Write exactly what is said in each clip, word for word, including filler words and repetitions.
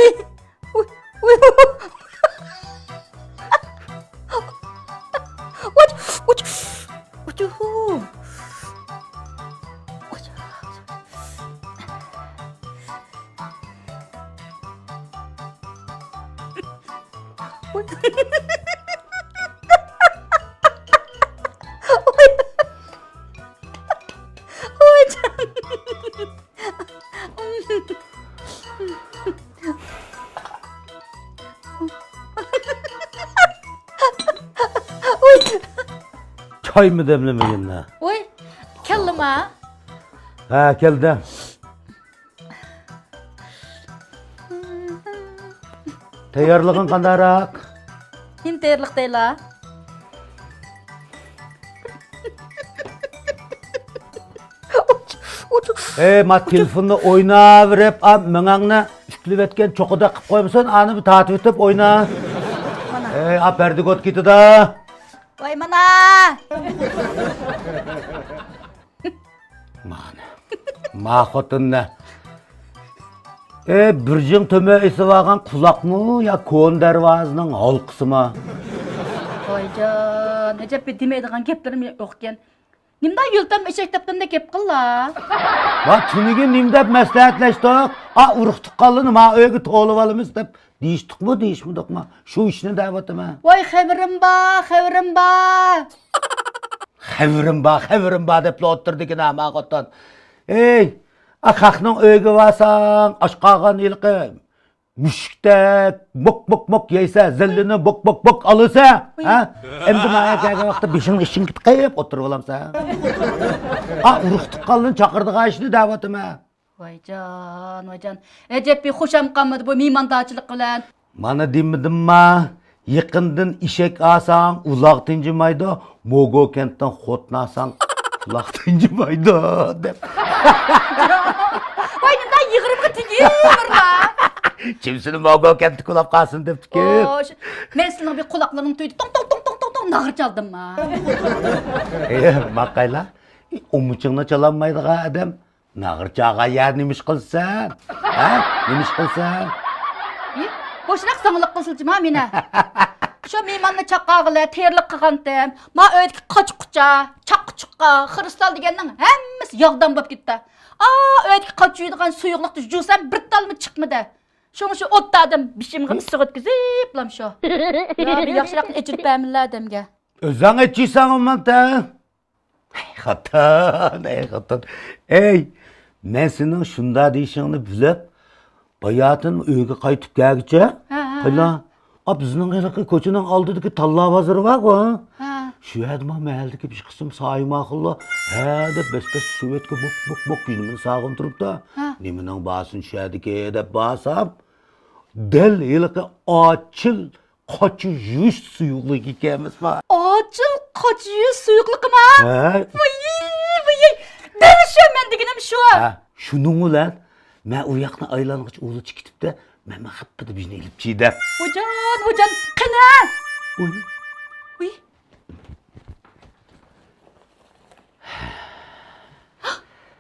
ۋۇي، ۋۇي. ۋۇي، ۋۇي. ۋۇي، ۋۇي. چايمۇ دەملىمىگىن ھە؟ ۋوي، كەلدىما؟ ھە، كەلدىم. تەييارلىقىڭ قانداقراق؟ نېمە تەييارلىق دەيلا؟ ئەي، ما تېلېفوننى ئويناۋېرىپ، ئا، مېڭەڭنى ئۈكلىۋەتكەن چوقىدەك قىلىپ قويمىسۇن، ئانى بىر تارتىۋېتىپ ئوينا. مانا. ئەي، ئا، پەردىگە ئوت كېتىدۇ. ۋاي، مانا. مانا. ما خوتۇننى. ئەي، بىر جىڭ تۆمۈر ئېسىۋالغان قۇلاقمۇ يا كونا دەرۋازىنىڭ ھالقىسىمۇ؟ ۋايجان، ئەجەب بىر دېمەيدىغان گەپلىرىم يوقكەن. نېمىدا يۈلتەم ئېشەك دەپتىمدە گەپ قىللا. ۋا تۈنۈگۈن نېمە دەپ مەسلىھەتلەشتۇق؟ ئا، ئۇرۇق تۇغقانلىرىنى ما ئۆيگە تولۇۋالىمىز دەپ دېيىشتۇقمۇ، دېيىشمىدۇقمۇ؟ شۇ ئىشنى دەۋاتىمەن. ۋاي خەۋىرىم بار، خەۋىرىم بار. خەۋىرىم بار، خەۋىرىم بار دەپلا ئولتۇردىكىن ھە ما خوتۇن. ئەي، ئا، خەقنىڭ ئۆيىگە بارساڭ، ئاچ قالغان ھېلىقى مۈشۈكتەك موك، موك، موك يەيسە، زەللىنى بوك، بوك، بوك ئالىسە، ھە؟ ئەمدى ماڭا كەلگەن ۋاقىتتا بېشىڭنى ئىچىڭگە تىقىپ ئولتۇرۇۋالامسەن. ئا، ئۇرۇق تۇغقانلىرىنى چاقىرىدىغان ئىشنى دەۋاتىمەن. ۋايجان، ۋايجان. ئەجەب بىر خۇشام قالمىدى بۇ مېھماندارچىلىق بىلەن. مانا دېمىدىمما، يېقىندىن ئېشەك ئالساڭ، ئۇلاق تىنجىمايدۇ، موگو كەنتتىن خوتۇن ئالساڭ، قۇلاق تىنجىمايدۇ، دەپ. ۋاي، نېمە يىغرىمغا تېگىۋېرىلا. چىمسىنى موگو كەنتتە قۇلاپ قالسۇن دەپتىكەن. خوش، مەن سېنىڭ بىر قۇلاقلىرىڭنى تۈگدى، توڭ، توڭ، توڭ، توڭ، توڭ، توڭ، ناغرا چالدىمما. ئېي، ماقايلا، ئومۇچۇڭنى چالالمايدىغان ئادەم ناغرا چالغان يەردە نېمە ئىش قىلىسەن؟ ھە؟ نېمە ئىش قىلىسەن؟ ھى؟ بوشراق زاڭلىق قىلسىلىچىما مېنى. شۇ مېھماننى چاقىرغىلى تېرىلىق قىلغانتىم. ما ئۆيدىكى قاچا-قۇچا، چاققا-چۇققا، خىرىستال دېگەننىڭ ھەممىسى ياغدان بولۇپ كېتىپتۇ. ئا، ئۆيدىكى قاچا يۇيىدىغان سۇيۇقلۇقنى يۇسام بىر تالمۇ چىقمىدى. شۇڭا شۇ ئوتتا ئادەم بېشىمغا ئىسسىق ئۆتكۈزۈپلام شۇ. يا، بىر ياخشىراقنى ئېچىرىپ بەرمىلا ئادەمگە. ئۆزۈڭ ئېچىسەن ئۇمانتە. ئەي خوتۇن، ئەي خوتۇن. ئەي، مەن سېنىڭ شۇنداق دېيىشىڭنى بىلىپ، باياتىن ئۆيگە قايتىپ كەلگۈچە، ھە، ھە، قايلا، ھە. ئا، بىزنىڭ ھېلىقى كوچىنىڭ ئالدىدىكى تاللا بازىرى بارغۇ؟ ھە. شۇ يەردە ما مەھەللىدىكى بىر قىسىم سايىماخۇنلار، ھە دەپ، بەس-بەس سۆۋەتكە بوك، بوك، بوك يېنىمنى ساغىن تۇرۇپتۇ. ھە. نېمىنىڭ بارسۇن شۇ يەردىكى دەپ بارسام، دەل ھېلىقى ئاچىل قاچا يۇيۇش سۇيۇقلۇقى ئىكەنمىسما؟ ئاچىل قاچا يۇيۇش سۇيۇقلۇقىما؟ ھە. ۋىي، ۋىي، دەل شۇ مەن دېگىنىم شۇ. ھە، شۇنىڭ بىلەن مەن ئۇ ياقنى ئايلانغۇچە ئۇلىچە كېتىپتە، مەن، مەن خەپپىدە بىرنى ئېلىپ چىدەم. ۋوجان، ۋوجان، قېنى؟ ۋوي. ۋوي.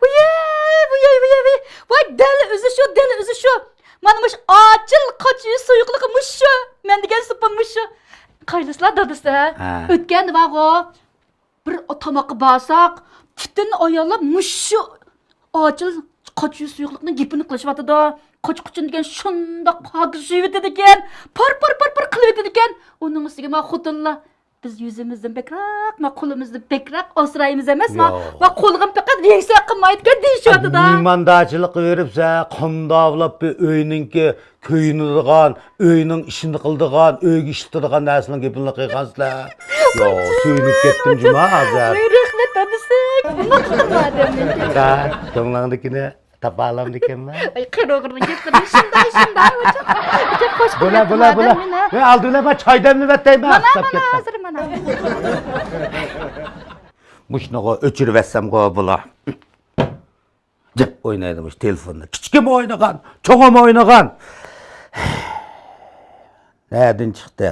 ۋويەي، ۋويەي، ۋويەي، ۋوي. ۋاي، دەل ئۆزى شۇ، دەل ئۆزى شۇ. مانا مۇشۇ ئاچىل قاچا يۇيۇش سۇيۇقلۇقى مۇشۇ. مەن دېگەن سوپۇن مۇشۇ. قايلىسىلا دادىسى، ھە؟ ھە. ئۆتكەندە بارغۇ، بىر تاماققا بارساق، پۈتۈن ئاياللار مۇشۇ ئاچىل قاچا يۇيۇش سۇيۇقلۇقنىڭ گېپىنى قىلىشىۋاتىدۇ. قاچا قۇچۇن دېگەن شۇنداق پاكىز يۇيۇۋېتىدىكەن، پار، پار، پار، پار قىلىۋېتىدىكەن. ئۇنىڭ ئۈستىگە ما خوتۇنلار، بىز يۈزىمىزدىن بەكرەك، ما قولىمىزنى بەكرەك ئاسرايمىز ئەمەسما؟ ياق. ۋە قولىغىم پەقەت رېكسىيە قىلمايدىكەن دېيىشىۋاتىدۇ. مېھماندارچىلىققا بېرىپسە، قانداقلاپ بىر ئۆينىڭكى كۆيۈنىدىغان، ئۆينىڭ ئىشىنى قىلىدىغان، ئۆيگە ئىشلىتىدىغان نەرسىنىڭ گېپىنىلا قىلغانسىلەر. ياق، سۆيۈنۈپ كەتتىم جۇما ھازىر. ۋاي، رەھمەت، دادىسى. بۇنداق قىلما ئادەمنىڭكى. ھە، كۆڭلۈڭدىكىنى تاپالامدىكەنمەن؟ ئاي، قېرى ئوغرىنىڭ گەپلىرى شۇنداق، شۇنداق. ئۆچۈپ خوش بولا، قىلىۋەتتىم بولا، بولا. ئادەمنى، ھە؟ ۋە ئالدى بىلەن مەن چاي دەملىۋەتەيمەن، مانا، مانا، كەتتىم. ھازىر مانا. مۇشۇنىغۇ ئۆچۈرۈۋەتسەمغۇ بولا. دەپ ئوينايدۇ مۇشۇ تېلېفوندا. كىچىكىمۇ ئوينىغان، چوڭىمۇ ئوينىغان. نەدىن چىقتى؟